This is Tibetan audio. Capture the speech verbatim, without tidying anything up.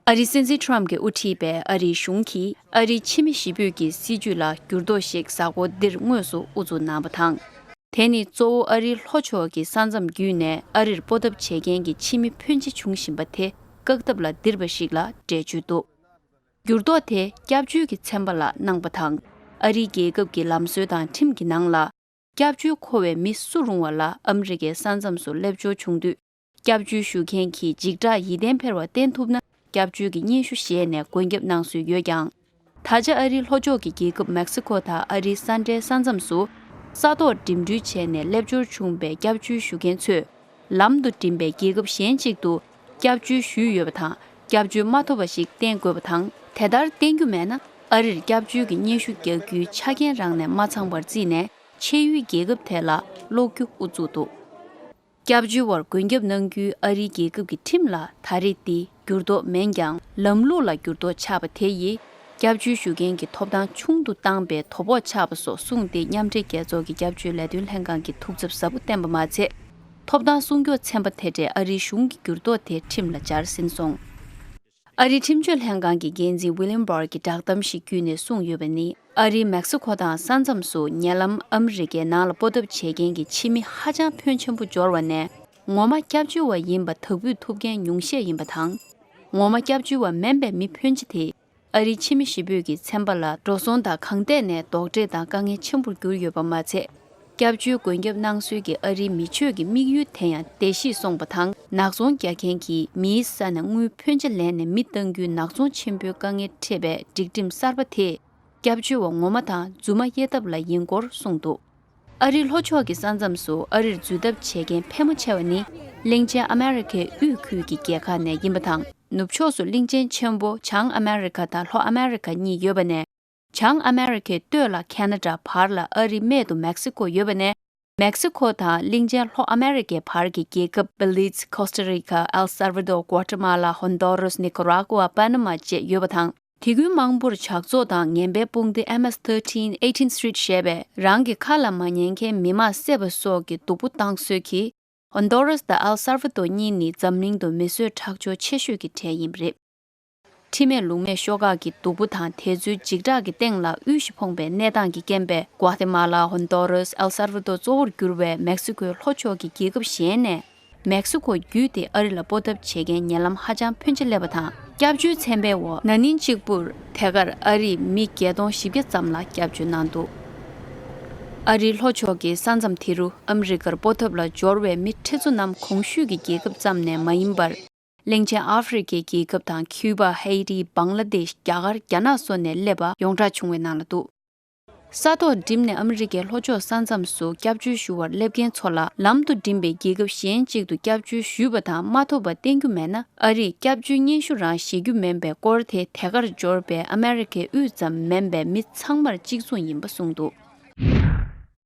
ཨ་རིའི་སྲིད་འཛིན་ཁྲོམ་གྱིས་དབུ་ཁྲིད་པའི་ཨ་རིའི་གཞུང་གིས་ཨ་རིའི་ཕྱི་མི་ཞི་སྤྱོད་ཀྱི་སྲིད་ཇུས་ལ་འགྱུར་ལྡོག་ཞིག་གཟའ་འཁོར་འདིར་དངོས་སུ་དབུ་འཛུགས་གནང་བ་དང་། དེ་ནི་གཙོ་བོ་ཨ་རིའི་ལྷོ་ཕྱོགས་ཀྱི་ས་མཚམས་བརྒྱུད་ནས་ཨ་རིར་སྤོ་ཐབས་བྱེད་མཁན་གྱི་ཕྱི་མི་ཕོན་ཆེ་འབྱུང་བཞིན་པ་དེ་བཀག་ཐབས་ལ་བསྡིར་བ་ཞིག་ལ་འགྲེལ་བརྗོད་འདུག་འགྱུར་ལྡོག་དེ་སྐྱབས་བཅོལ་གྱི་ཚན་པ་ལ་གནང་བ་དང་། ཨ་རིའི་རྒྱལ་ཁབ་ཀྱི་ལམ་སྲོལ་དང་ཁྲིམས་ཀྱི་ནང་ལ། སྐྱབས་བཅོལ་འཁོར་བའི་མི་སུ་རུང་བ་ལ་ཨ་མི་རི་ཀའི་ས་མཚམས་སུ་སླེབས་འབྱོར་བྱུང་དུས། སྐྱབས་བཅོལ་ཞུ་མཁན་གྱིས་འཇིགས་སྐྲག་ཡིད་བརྟན་འཕེར་བ་བསྟན་ཐུབ་ན། སྐྱབས་བཅོལ་གྱི་སྙན་ཞུ་བཞེས་ནས་མགོན་སྐྱབས་གནང་སྲོལ་ཡོད་ཀྱང་། ད་ཆ་ཨ་རིའི་ལྷོ་ཕྱོགས་ཀྱི་རྒྱལ་ཁབ་མེག་སི་ཁོ་དང་ཨ་རིའི་ས་འབྲེལ་ས་མཚམས་སུ། ས་ཐོག་འགྲིམ་འགྲུལ་བྱས་ནས་སླེབས་འབྱོར་བྱུང་བའི་སྐྱབས་བཅོལ་ཞུ་མཁན་ཚོས། ལམ་དུ་འགྲིམ་པའི་རྒྱལ་ཁབ་གཞན་གཅིག་ཏུ་སྐྱབས་བཅོལ་ཞུས་ཡོད་པ་དང་། སྐྱབས་བཅོལ་མ་ཐོབ་པ་ཞིག་བསྟན་དགོས་པ་དང་། དེ་ལྟར་བསྟན་རྒྱུ་མེད་ན། ཨ་རིར་སྐྱབས་བཅོལ་གྱི་སྙན་ཞུ་རྒྱག་རྒྱུའི་ཆ་རྐྱེན་རང་ནས་མ་ཚང་བར་བརྩིས་ནས། ཆེས་ཡུལ་རྒྱལ་ཁབ་དེ་ལ་སློག་རྒྱུ་དབུ་བཙུགས་འདུག་སྐྱབས་བཅོལ་བར་མགོན་སྐྱབས་གནང་རྒྱུའི་ཨ་རིའི་རྒྱལ་ཁབ་ཀྱི་ཁྲིམས་ལ་ད་རེས་འདི་འགྱུར་ལྡོག་མེད་ཀྱང་། ལམ་ལུགས་ལ་འགྱུར་ལྡོག་ཆགས་པ་དེ་ཡིས། སྐྱབས་བཅོལ་ཞུ་མཁན་གྱི་ཐོབ་ཐང་ཆུང་དུ་བཏང་པའི་དོ་ཕོག་ཆགས་པ་སོགས་གསུངས་ཏེ། མཉམ་འབྲེལ་རྒྱལ་ཚོགས་ཀྱི་སྐྱབས་བཅོལ་ལས་དོན་ལྷན་ཁང་གིས་ཐུགས་འཚབ་ཟབ་པོ་བསྟན་པ་མ་ཚད། ཐོབ་ཐང་སྲུང་སྐྱོབ་ཚན་པ་དེ་གྲས་ཨ་རིའི་གཞུང་གི་འགྱུར་ལྡོག་དེ་ཁྲིམས་ལ་སྦྱར་ཟིན་སོང་། ཨ་རིའི་ཁྲིམས་གཅོད་ལྷན་ཁང་གི་འགན་འཛིན་ཝི་ལིམ་བྷར་གྱིས་བསྒྲགས་གཏམ་ཞིག་བརྒྱུད་ནས་གསུངས་ཡོད་པ་ནི། ཨ་རིའི་མེག་སི་ཁོ་དང་ས་མཚམས་སུ་ཉེ་ལམ་ཨ་མི་རི་ཀའི་ནང་ལ་སྤོ་ཐབས་བྱེད་མཁན་གྱི་ཕྱི་མི་ཧ་ཅང་ཕོན་ཆེན་པོ་འབྱོར་བ་ནས། ངོ་མ་སྐྱབས་བཅོལ་བ་ཡིན་པ་དག་འབུད་ཐུབ་མཁན་ཉུང་ཤས་ཡིན་པ་དང་། ངོ་མ་སྐྱབས་བཅོལ་བ་མིན་པའི་མི་ཕོན་ཆེ་དེ། ཨ་རིའི་ཕྱི་མི་ཞི་སྤྱོད་ཀྱི་ཚན་པ་ལ་འགྲོ་སོང་དང་གང་ཐད་ནས་རྡོག་ཁྲེས་དང་དཀའ་ངལ་ཆེན་པོར་གྱུར་ཡོད་པ་མ་ཚད། སྐྱབས་བཅོལ་མགོན་སྐྱབས་གནང་སྲོལ་གྱིས་ཨ་རིའི་མི་ཆོས་ཀྱི་དམིགས་ཡུལ་དེ་ཡང་བརྡལ་བཤིག་སོང་བ་དང་། ནག་ཚོང་རྒྱག་མཁན་གྱིས་མིའི་ས་ནས་དངུལ་ཕོན་ཆེ་ལེན་ནས་མི་གཏང་རྒྱུའི་ནག་ཚོང་ཆེན་པོའི་དཀའ་ངལ་འཕྲད་པའི་སྒྲིག་ཁྲིམས་གསར་པ་དེས། སྐྱབས་བཅོལ་བ་ངོ་མ་དང་རྫུན་མ་དབྱེ་ཐབས་ལ་ཡིན་སྐོར་གསུངས་འདུག་ཨ་རིའི་ལྷོ་ཕྱོགས་ཀྱི་ས་མཚམས་སུ་ཨ་རིར་འཛུལ་ཐབས་བྱེད་མཁན་ཕལ་མོ་ཆེ་བ་ནི། གླིང་ཆེན་ཨ་མེ་རི་ཁའི་དབུས་ཁུལ་གྱི་རྒྱལ་ཁག་ནས་ཡིན་པ་དང་། ནུབ་ཕྱོགས་སུ་གླིང་ཆེན་ཆེན་པོ་བྱང་ཨ་མེ་རི་ཁ་དང་ལྷོ་ཨ་མེ་རི་ཁ་གཉིས་ཡོད་པ་ནས། བྱང་ཨ་མེ་རི་ཁའི་སྟོད་ལ་ཁེ་ན་ཌ། བར་ལ་ཨ་རིའི་སྨད་དུ་མེག་སི་ཁོ་ཡོད་པ་ནས། མེག་སི་ཁོ་དང་གླིང་ཆེན་ལྷོ་ཨ་མེ་རི་ཁའི་བར་གྱི་རྒྱལ་ཁབ་བེ་ལིཛ། ཁོ་སྟ་རི་ཀ། ཨེལ་སལ་ཝ་དོར། གོ་ཏ་མ་ལ། ཧོན་ཌུ་རཱས། ནི་ཀ་ར་གུ་ཝ། པ་ན་མ་བཅས་ཡོད་པ་དང་། དེ་ཁུལ་མང་པོར་ཇག་ཚོགས་དང་ངན་པའི་དཔུང་སྡེ་ཨེམ་ཨེས་ཐར་ཊིན། ཨེ་ཊིན་སི་ཊི་རིཊ་ཞེས་པས་རང་གི་ཁ་ལ་མ་ཉན་མཁན་མི་མང་བསད་པ་སོགས་ཀྱི་སྡུག་པོ་བཏང་སྲོལ་གྱིས། ཧོན་ཌུ་རཱས་དང་ཨེལ་སལ་ཝ་དོར་གཉིས་ནི་འཛམ་གླིང་དུ་མི་གསོད་ཁྲག་སྦྱོར་ཆེ་ཤོས་ཀྱི་གྲས་ཡིན་པ་རེད། ཁྲིམས་མེད་ལུགས་མེད་ཤོག་ཁག་གི་སྡུག་པོ་དང་དེ་ཚོའི་འཇིགས་སྐྲག་གི་སྟེང་ལ་དབུལ་ཞིང་ཕོངས་པའི་གནས་སྟངས་ཀྱི་རྐྱེན་པས། གོ་ཏ་མ་ལ། ཧོན་ཌུ་རཱས། ཨེལ་སལ་ཝ་དོར་གཙོ་བོར་གྱུར་བའི་མེག་སི་ཁོའི་ལྷོ་ཕྱོགས་ཀྱི་རྒྱལ་ཁབ་གཞན་ནས། མེག་སི་ཁོ་བརྒྱུད་དེ་ཨ་རི་ལ་སྤོ་ཐབས་བྱེད་མཁན་ཉེ་ལམ་ཧ་ཅང་ཕོན་ཆེ་སླེབས་པ་དང་། སྐྱབས་བཅོལ་ཚན་པའི་འོག་ན་ནིང་གཅིག་པུར་དེ་གར་ཨ་རིའི་མི་བརྒྱད་སྟོང་བཞི་བརྒྱ་ཙམ་ལ་སྐྱབས་བཅོལ་གནང་འདུག་ཨ་རིའི་ལྷོ་ཕྱོགས་ཀྱི་ས་མཚམས་དེ་རུ་ཨ་མི་རི་ཀར་སྤོ་ཐབས་ལ་འབྱོར་བའི་མི་ཁྲི་ཚོ་རྣམས་གོང་ཞུས་ཀྱི་རྒྱལ་ཁབ་ཙམ་ནས་མ་ཡིན་པར། གླིང་ཆེན་ཨ་ཧྥེ་རི་ཁའི་རྒྱལ་ཁབ་དང་། ཁྱུ་པ། ཧེ་ཏི། བང་ལ་དེཤ། རྒྱ་གར། རྒྱ་ནག་སོགས་ནས་སླེབས་པ་ཡོངས་གྲགས་བྱུང་བའི་ནང་ལ་འདུ། ས་ཐོག་འགྲིམས་ནས་ཨ་མི་རི་ཀའི་ལྷོ་ཕྱོགས་ས་མཚམས་སུ་སྐྱབས་བཅོལ་ཞུ་བར་སླེབས་མཁན་ཚོ་ལ་ལམ་དུ་འགྲིམས་པའི་རྒྱལ་ཁབ་གཞན་གཅིག་ཏུ་སྐྱབས་བཅོལ་ཞུས་པ་དང་མ་ཐོབ་པ་བསྟན་རྒྱུ་མེད་ན། ཨ་རིས་སྐྱབས་བཅོལ་སྙན་ཞུ་རང་བཞེས་རྒྱུ་མིན་པའི་སྐོར་དེ་དེ་གར་འབྱོར་པའི་ཨ་མེ་རི་ཁའི་དབུས་ཙམ་མིན་པའི་མི་ཚང་མར་གཅིག་མཚུངས་ཡིན་པ་གསུངས་འདུག